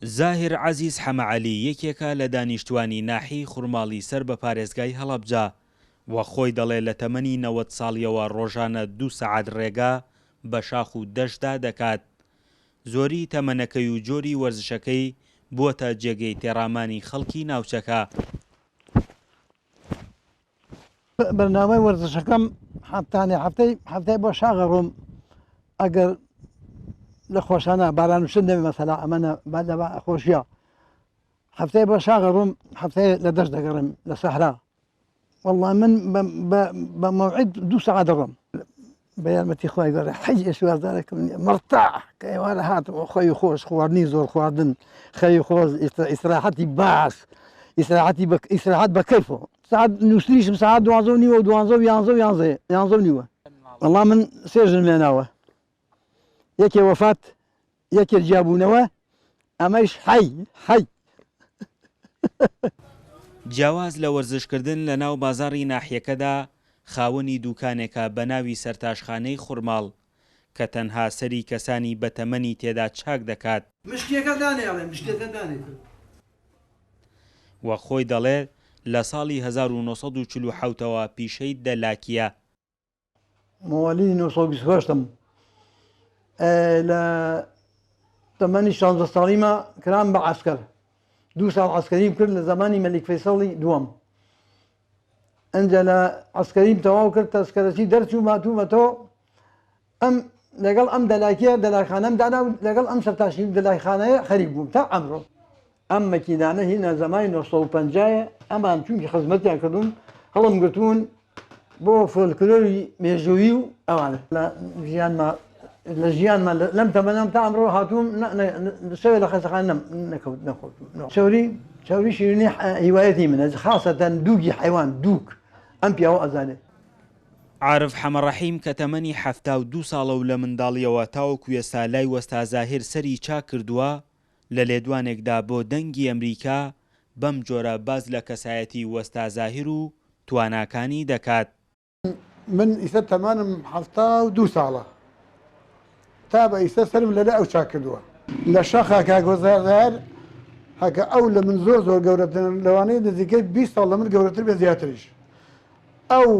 زاهیر عەزیز حەمەعەلی یەکێکە لە دانیشتوانی ناحیەی خورماڵی سەر بە پارێزگای هەڵەبجە و خۆی دەڵێ لە تەمەنی 90 ساڵیەوە ڕۆژانە دوو سەعات ڕێگا بە شاخ و دەشتدا دەکات. زۆری تەمەنەکەی و جۆری وەرزشەکەی بووەتە جێگەی تێڕامانی خەڵکی ناوچەکە. بەرنامەی وەرزشەکەم هەفتانێ هەفتەی هەفتەی بۆ شاغە ڕۆم ئەگەر لە خۆشانە باران وشن دەبێ مەسەلا ئەمەە با لە خۆشیە هەفتەی بۆ شاغە ڕۆم هەفتەیە لە دەشت دەگەڕێم لە سەحرا والله من بە مەوعید دوو سەعات دەڕۆم بە یارمەتی خوای گەورە حەج ئێشوازدارێکم نییە مەرتاح کە ئێوارە هاتم خۆی خۆش خواردنی زۆر خواردن خەوی خۆش ئیسراحەتی باش ئیسراحەتی بە ئیسراحەت بە کەیفەوە ساعت نووسنیشم ساعت دوازدە و نیوە و دوازدە و یانزە و یانزەیە یانزە و نیوە وەڵا من سێ ژنم هێناوە یەکێ وەفات یەکێ جیابوونەوە ئەمەش حەی حەی. جیاواز لە وەرزشکردن لە ناو بازاڕی ناحیەکەدا خاوەنی دوکانێکە بە ناوی سەرتاشخانەی خورماڵ کە تەنها سەری کەسانی بەتەمەنی تێدا چاک دەکات. مشکیەکە دانێ ئەڵێ مشکیەکە دانێ تۆ. وەک خۆی دەڵێت لە ساڵی 1947 ەوە پیشەی دەلاکییە. موالیدی 928 م لە تەمەنی 16 ساڵیمە کرام بە عسکەر دوو ساڵ عسکەریم کرد لە زمانی مەلیک فەیسەڵی دووەم ئەجا لە عسکەریم تەواو کرد تەسکەرەچی دەرچوو ماتوومەتەوە ئەم لەگەڵ ئەم دەلاکیە دەلاکخانەم دانا و لەگەڵ ئەم سەرتاشی دەلاکخانەیە خەریک بووم تا ئەمڕۆ ئەم مەکینانە هینە زەمانی 950 ئەمان چونکی خزمەتیان کردوون هەڵم گرتوون بۆ فۆلکلۆری مێژوویی و ئەوانە لە ژیانما لە ژیانما لەم تەمەنەم تا ئەمڕۆ هاتووم شەوێ لە خەستەخانە نەکەوت نەخۆتوم چەوری چەوری شیرینی هیوایەتی منە خاصەتەن دووگی حیوان دووک ئەم پیاوە ئەزانێ. عارف حەمەڕەحیم کە تەمەنی 72 ساڵە و لە منداڵییەوە تاوەکو ئێستا لای وەستا زاهیر سەری چاک کردووە، لە لێدوانێکدا بۆ دەنگی ئەمریکا بەم جۆرە باس لە کەسایەتی وەستا زاهیر و تواناکانی دەکات. من ئیسە تەمەنم 72 ساڵە تا بە ئیسە سەرم لەلە ئەو چاک کردووە. لە شاخا کاک وەستا زاهیر هەکە ئەو لە من زۆر زۆر گەورەترن لەوانەیە نزیکەی 20 ساڵ لە من گەورەتر بێ زیاتریش ئەو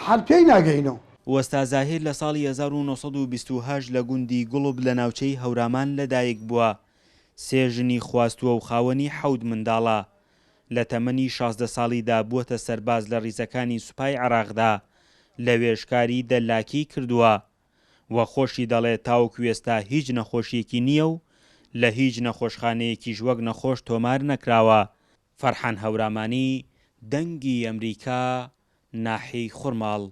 هەر پێی ناگەینەوە. وەستا زاهیر لە ساڵی 1928 لە گوندی گوڵپ لە ناوچەی هەورامان لەدایک بووە. سێ ژنی خواستووە و خاوەنی حەوت منداڵە. لە تەمەنی 16 ساڵیدا بووەتە سەرباز لە ڕیزەکانی سوپای عێراقدا، لەوێش کاری دەلاکی کردووە و خۆشی دەڵێت تاوەکو ئێستا هیچ نەخۆشییەکی نییە و لە هیچ نەخۆشخانەیەکیش وەک نەخۆش تۆمار نەکراوە. فەرحان هەورامانی، دەنگی ئەمریکا، ناحیەی خورماڵ.